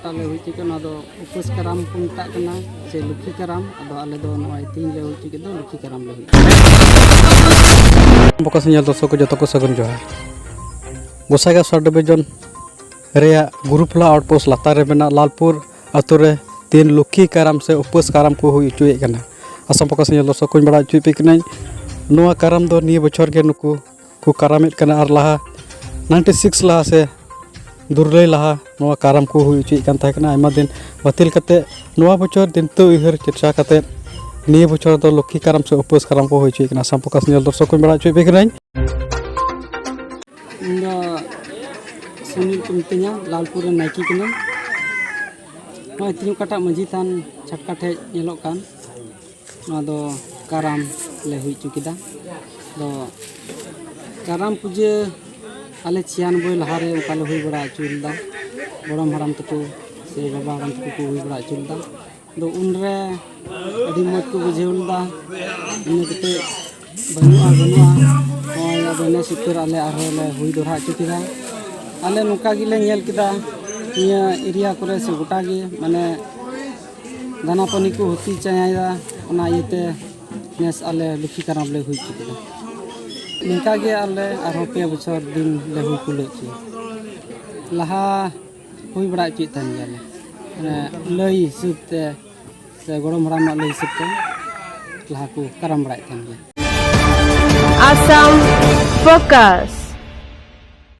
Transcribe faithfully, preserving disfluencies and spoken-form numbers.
ᱟᱞᱮ ᱦᱩᱭ ᱦᱚᱪᱚ ᱠᱮᱫ, ᱱᱚᱣᱟ ᱫᱚ ᱩᱯᱟᱹᱥ ᱠᱟᱨᱟᱢ ᱠᱚ ᱢᱮᱛᱟᱜ ᱠᱟᱱᱟ, ᱥᱮ ᱞᱩᱠᱷᱤ ᱠᱟᱨᱟᱢ᱾ ᱟᱫᱚ ᱟᱞᱮ ᱫᱚ ᱱᱚᱜᱼᱚᱭ ᱛᱮᱦᱮᱧ ᱞᱮ ᱦᱩᱭ ᱦᱚᱪᱚ ᱠᱮᱫ ᱫᱚ ᱞᱩᱠᱷᱤ ᱠᱟᱨᱟᱢ ᱞᱮ ᱦᱩᱭ ᱦᱚᱪᱚ ᱠᱮᱫᱟ᱾ ᱵᱚᱠᱚᱥ ᱧᱮᱞ ᱫᱚᱨᱥᱚᱠ ᱠᱚ ᱡᱚᱛᱚ ᱠᱚ ᱥᱟᱹᱜᱩᱱ ᱡᱚᱦᱟᱨ᱾ ᱜᱚᱥᱟᱭᱜᱟᱸᱣ ᱥᱟᱵ ᱰᱤᱵᱷᱤᱡᱚᱱ ᱨᱮᱭᱟᱜ ᱜᱩᱨᱩᱯᱷᱞᱟ ᱟᱣᱩᱴᱯᱳᱥᱴ ᱞᱟᱛᱟᱨ ᱨᱮ ᱢᱮᱱᱟᱜ ᱞᱟᱞᱯᱩᱨ ᱟᱛᱳ ᱨᱮ ᱛᱮᱦᱮᱧ ᱞᱩᱠᱷᱤ ᱠᱟᱨᱟᱢ ᱥᱮ ᱩᱯᱟᱹᱥ ᱠᱟᱨᱟᱢ ᱠᱚ ᱦᱩᱭ ᱦᱚᱪᱚᱭᱮᱫ ᱠᱟᱱᱟ᱾ ᱟᱥᱟᱢ ᱵᱚᱠᱚᱥ ᱧᱮᱞ ᱫᱚᱨᱥᱚᱠ ᱠᱚᱧ ᱵᱟᱲᱟᱭ ᱦᱚᱪᱚᱭᱮᱫ ᱯᱮ ᱠᱟᱹᱱᱟᱹᱧ, ᱱᱚᱣᱟ ᱠᱟᱨᱟᱢ ᱫᱚ ᱱᱤᱭᱟᱹ ᱵᱚᱪᱷᱚᱨ ᱜᱮ ᱱᱩᱠᱩ ᱠᱚ ᱠᱟᱨᱟᱢᱮᱫ ᱠᱟᱱᱟ᱾ ᱟᱨ ᱞᱟᱦᱟ ᱱᱟᱭᱤᱱᱴᱤ ᱥᱤᱠᱥ ᱞᱟᱦᱟ ᱥᱮ ᱫᱩᱨᱞᱟᱹᱭ ᱞᱟᱦᱟ ᱱᱚᱣᱟ ᱠᱟᱨᱟᱢ ᱠᱚ ᱦᱩᱭ ᱦᱚᱪᱚᱭᱮᱫ ᱠᱟᱱ ᱛᱟᱦᱮᱸ ᱠᱟᱱᱟ, ᱟᱭᱢᱟ ᱫᱤᱱ ᱵᱟᱹᱛᱤᱞ ᱠᱟᱛᱮ ᱱᱚᱣᱟ ᱵᱚᱪᱷᱚᱨ ᱪᱤᱱᱛᱟᱹ ᱩᱭᱦᱟᱹᱨ ᱪᱮᱨᱪᱟ ᱠᱟᱛᱮ ᱱᱤᱭᱟᱹ ᱵᱚᱪᱷᱚᱨ ᱫᱚ ᱞᱚᱠᱠᱷᱤ ᱠᱟᱨᱟᱢ ᱥᱮ ᱩᱯᱟᱹᱥ ᱠᱟᱨᱟᱢ ᱠᱚ ᱦᱩᱭ ᱦᱚᱪᱚᱭᱮᱫ ᱠᱟᱱᱟ᱾ ᱟᱥᱟᱢ ᱯᱨᱚᱠᱟᱥ ᱧᱮᱞ ᱫᱚᱨᱥᱚᱠ ᱠᱚᱧ ᱵᱟᱲᱟᱭ ᱦᱚᱪᱚᱭᱮᱫ ᱯᱮ ᱠᱟᱹᱱᱟᱹᱧ᱾ ᱤᱧ ᱫᱚ ᱥᱩᱱᱤᱞ ᱠᱚ ᱢᱤᱛᱟᱹᱧᱟ, ᱞᱟᱞᱯᱩᱨ ᱨᱮᱱ ᱱᱟᱭᱠᱮ ᱠᱟᱹᱱᱟᱹᱧ᱾ ᱱᱚᱜᱼᱚᱭ ᱛᱤᱧ ᱚᱠᱟᱴᱟᱜ ᱢᱟᱹᱡᱷᱤ ᱛᱷᱟᱱ ᱪᱷᱟᱴᱠᱟ ᱴᱷᱮᱡ ᱧᱮᱞᱚᱜ ᱠᱟᱱ, ᱱᱚᱣᱟ ᱫᱚ ᱠᱟᱨᱟᱢ ᱞᱮ ᱦᱩᱭ ᱦᱚᱪᱚ ᱠᱮᱫᱟ᱾ ᱟᱫᱚ ᱠᱟᱨᱟᱢ ᱯᱩᱡᱟᱹ ᱟᱞᱮ ᱪᱷᱤᱭᱟᱱᱵᱳᱭ ᱞᱟᱦᱟᱨᱮ ᱚᱱᱠᱟ ᱞᱮ ᱦᱩᱭ ᱵᱟᱲᱟ ᱦᱚᱪᱚ ᱞᱮᱫᱟ, ᱜᱚᱲᱚᱢ ᱦᱟᱲᱟᱢ ᱛᱟᱠᱚ ᱥᱮ ᱵᱟᱵᱟ ᱦᱟᱲᱟᱢ ᱛᱟᱠᱚ ᱠᱚ ᱦᱩᱭ ᱵᱟᱲᱟ ᱦᱚᱪᱚ ᱞᱮᱫᱟ᱾ ᱟᱫᱚ ᱩᱱᱨᱮ ᱟᱹᱰᱤ ᱢᱚᱡᱽ ᱠᱚ ᱵᱩᱡᱷᱟᱹᱣ ᱞᱮᱫᱟ᱾ ᱤᱱᱟᱹ ᱠᱟᱛᱮ ᱵᱟᱹᱱᱩᱜᱼᱟ, ᱵᱟᱹᱱᱩᱜᱼᱟ, ᱱᱚᱜᱼᱚᱭ ᱟᱫᱚ ᱱᱮᱥ ᱩᱛᱟᱹᱨ ᱟᱞᱮ ᱟᱨᱦᱚᱸ ᱞᱮ ᱦᱩᱭ ᱫᱚᱦᱲᱟ ᱦᱚᱪᱚ ᱠᱮᱫᱟ᱾ ᱟᱞᱮ ᱱᱚᱝᱠᱟ ᱜᱮᱞᱮ ᱧᱮᱞ ᱠᱮᱫᱟ, ᱱᱤᱭᱟᱹ ᱮᱨᱤᱭᱟ ᱠᱚᱨᱮ ᱥᱮ ᱜᱚᱴᱟ ᱜᱮ ᱢᱟᱱᱮ ᱫᱟᱱᱟ ᱯᱟᱹᱱᱤ ᱠᱚ ᱦᱩᱛᱤ ᱪᱟᱭᱟᱭᱮᱫᱟ, ᱚᱱᱟ ᱤᱭᱟᱹᱛᱮ ᱱᱮᱥ ᱟᱞᱮ ᱞᱩᱠᱷᱤ ᱠᱟᱨᱟᱢ ᱞᱮ ᱦᱩᱭ ᱦᱚᱪᱚ ᱠᱮᱫᱟ᱾ ᱱᱤᱝᱠᱟ ᱜᱮ ᱟᱞᱮ ᱟᱨᱦᱚᱸ ᱯᱮ ᱵᱚᱪᱷᱚᱨ ᱫᱤᱱ ᱞᱮ ᱦᱩᱭ ᱠᱩᱞᱟᱹᱣ ᱦᱚᱪᱚᱭᱟ᱾ ᱞᱟᱦᱟ ᱦᱩᱭ ᱵᱟᱲᱟ ᱦᱚᱪᱚᱭᱮᱫ ᱛᱟᱦᱮᱱ ᱜᱮᱭᱟᱞᱮ, ᱢᱟᱱᱮ ᱞᱟᱹᱭ ᱦᱤᱥᱟᱹᱵ ᱛᱮ ᱥᱮ ᱜᱚᱲᱚᱢ ᱦᱟᱲᱟᱢᱟᱜ ᱞᱟᱹᱭ ᱦᱤᱥᱟᱹᱵ ᱛᱮ ᱞᱟᱦᱟ ᱠᱚ ᱠᱟᱨᱟᱢ ᱵᱟᱲᱟᱭᱮᱫ ᱛᱟᱦᱮᱱ ᱜᱮᱭᱟ᱾ ᱟᱥᱟᱢ ᱯᱷᱳᱠᱟᱥ᱾